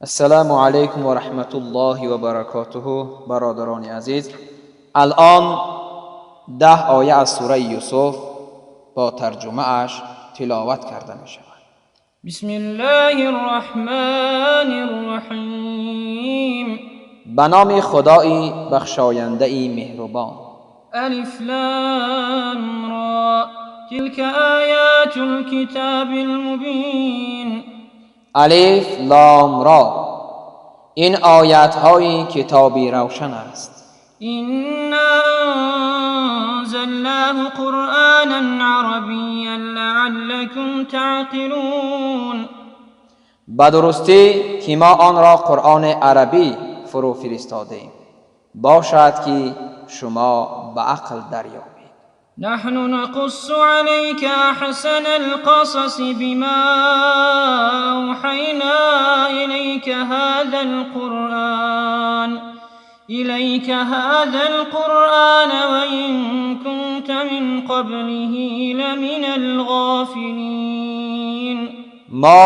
السلام علیکم و رحمت الله و برکاته. برادران عزیز، الان 10 آیه از سوره یوسف با ترجمه اش تلاوت کرده می شود. بسم الله الرحمن الرحیم. به نام خدای بخشاینده مهربان. الف لام را تلك آیات الكتاب المبین. الف لام را، این آیت های کتابی روشن است. إنا أنزلناه قرآنا عربيا لعلكم تعقلون. به درستی که ما آن را قرآن عربی فرو فرستادیم، باشد که شما به عقل دریابید. نحن نقص عليك أحسن القصص بما أوحينا إليك هذا القرآن وإن كنت من قبله لمن الغافلين. ما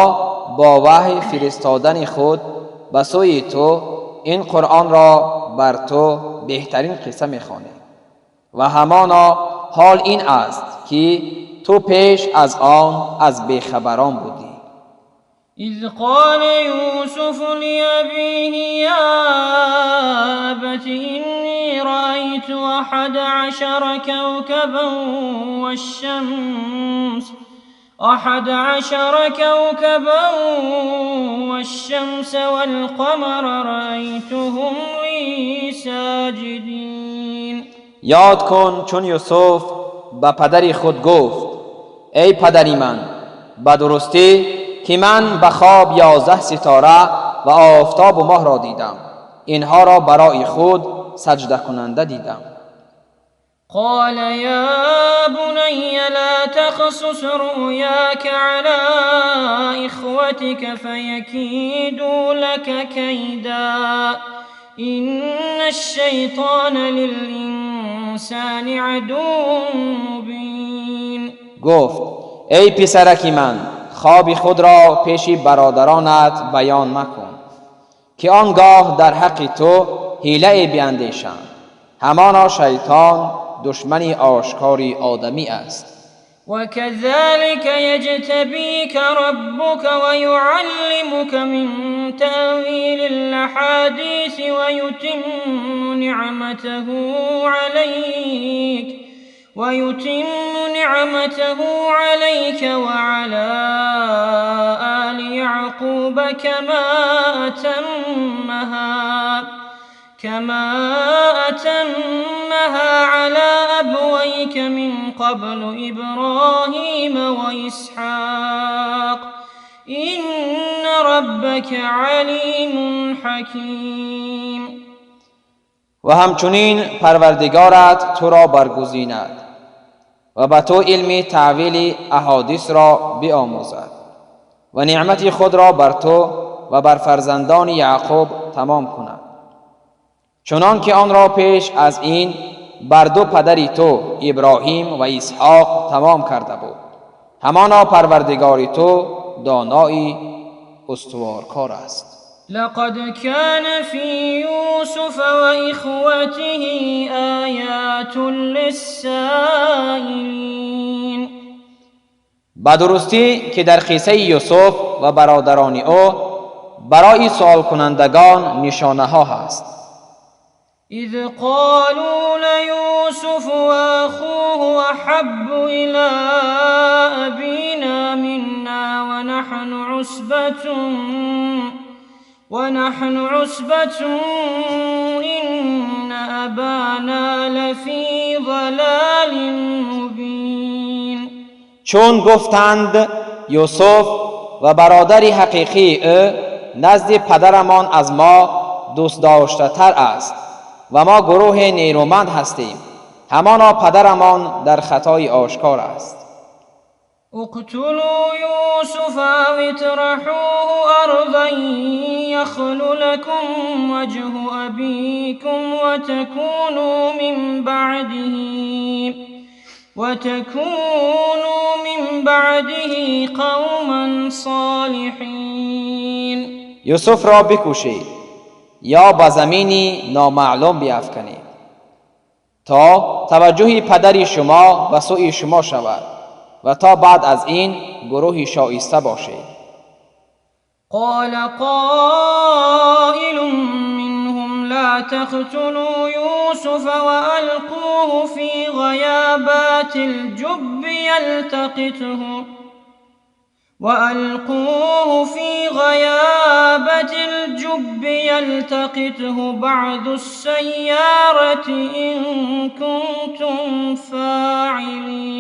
با وحی فرستادن خود به سوی تو این قرآن را بر تو بهترین قصه می‌خوانیم و همانا حال این است که تو پیش از آن از بیخبران بودی. إذ قال يوسف لأبيه يا أبت إني رأيت 11 كوكبا والشمس والقمر رأيتهم لي ساجدين. یاد کن چون یوسف به پدر خود گفت: ای پدری من، به درستی که من به خواب 11 ستاره و آفتاب و ماه را دیدم، اینها را برای خود سجده کننده دیدم. قال يا بني لا تقصص رؤياك على إخوتك فيكيدوا لك كيدا إن الشيطان للإنسان عدو مبين. گفت: ای پسرک من، خواب خود را پیش برادرانت بیان مکن که آنگاه در حق تو حیله بیندیشند. همانا شیطان دشمن آشکار آدمی است. وكذلك يجتبيك ربك ويعلمك من تأويل الأحاديث ويتم نعمته عليك وعلى آل يعقوب كما أتمها على أبويك من قبل إبراهيم وإسحاق إن ربك عليم حكيم. و همچنین پروردگارت تو را برگزیند و به تو علم تأویل احادیث را بیاموزد و نعمت خود را بر تو و بر فرزندان یعقوب تمام کند، چنان که آن را پیش از این بر دو پدری تو ابراهیم و اسحاق تمام کرده بود. همانا پروردگار تو دانایی استوارکار است. لقد كان في يوسف وإخوته آيات للسائلين. به درستی که در قصه یوسف و برادران او برای سوال کنندگان نشانه ها هست. إذ قالوا ليوسف وأخوه أحب إلى أبينا منا ونحن عصبة إن أبانا لفي ضلال مبين. چون گفتند یوسف و برادر حقیقی او نزد پدرمان از ما دوست داشته تر است و ما گروه نیرومند هستیم، همانا پدرمان در خطای آشکار است. اقتلوا يوسف أو اطرحوه أرضا يخل لكم وجه أبيكم وتكونوا من بعده قوما صالحين. یوسف را بکشید یا به زمینی نامعلوم بیافکنید تا توجه پدر شما به سوی شما شود و تا بعد از این گروه شایسته باشید. قال قائل منهم لا تقتلوا يوسف وألقوه في غيابات الجب يلتقطه وألقوه في غيابة الجب يلتقطه بعض السيارة إن كنتم فاعلين.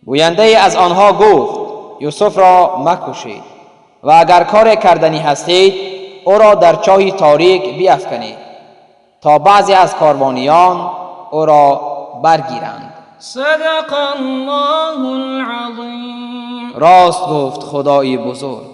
گوینده از آنها گفت: یوسف را مکشید و اگر کار کردنی هستید، او را در چاهی تاریک بیافکنید تا بعضی از کاروانیان او را برگیرند. صدق الله العظیم. راست گفت خدای بزرگ.